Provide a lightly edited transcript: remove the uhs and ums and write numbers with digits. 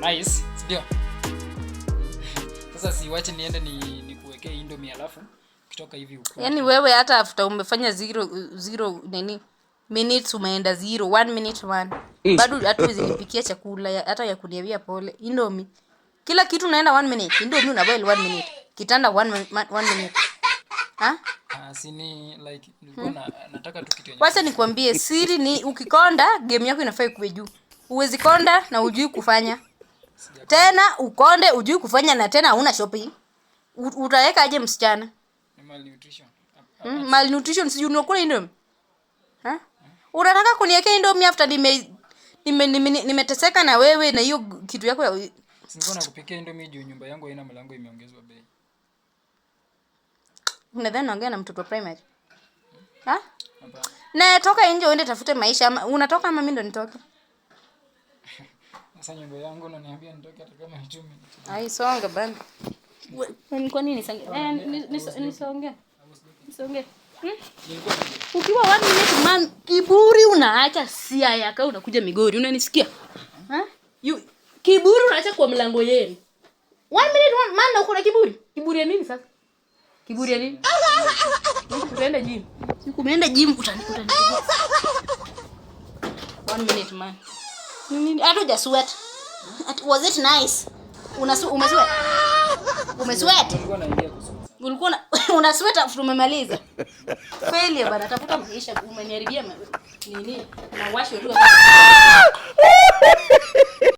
Nice, si ndio? Sasa si wache niende ni nikuwekee Indomie, alafu ukitoka hivi ukule. Yaani wewe hata after umefanya zero zero nini minutes, umeenda zero one minute one, bado hatuwezi nipikia chakula hata ya kuniambia pole. Indomie, kila kitu unaenda one minute. Indomie unaboil one minute, kitanda one minute. Ha? Ah, si ni like nilikuwa nataka tu kitu yenye Wacha nikwambie, siri ni ukikonda, game yako inafaa ikuwe juu. Uwezi konda na ujui kufanya. Tena ukonde, ujui kufanya, na tena hauna shopping. Utaweka aje msichana? Ni malnutrition. Malnutrition, sijui unakula Indomie. Ha? Unataka kuniwekea Indomie after nimeteseka na wewe na hiyo kitu yako ya Si nilikuwa nakupikia Indomie juu nyumba yangu haina mlango, imeongezwa bei. Unadhani naongea na mtoto wa primary? Ha? Hapana. Na toka nje uende tafute maisha, ama unatoka ama mimi ndo nitoke? Sasa nyumba yangu unaniambia nitoke hata kama ni 2 minutes. Ai, songa bana. Kwa nini nisonge? Eh, nisonge. Nisonge. Nilikuwa Ukiwa one minute man, kiburi unaacha Siaya ka unakuja Migori, unanisikia? Ha? You, kiburi unaacha kwa mlango yenu. One minute one man na uko na kiburi. Kiburi ya nini sasa? Kiburi ya nini? Utaenda gym. Siku umeenda gym utani. One minute man. Nini? Hata huja sweat. Was it nice? Umesweat? Umesweat? Nilikuwa naingia kusoma. Ulikuwa una sweat after umemaliza. Failure bana, tafuta maisha, umeniharibia nini? Na washo tu.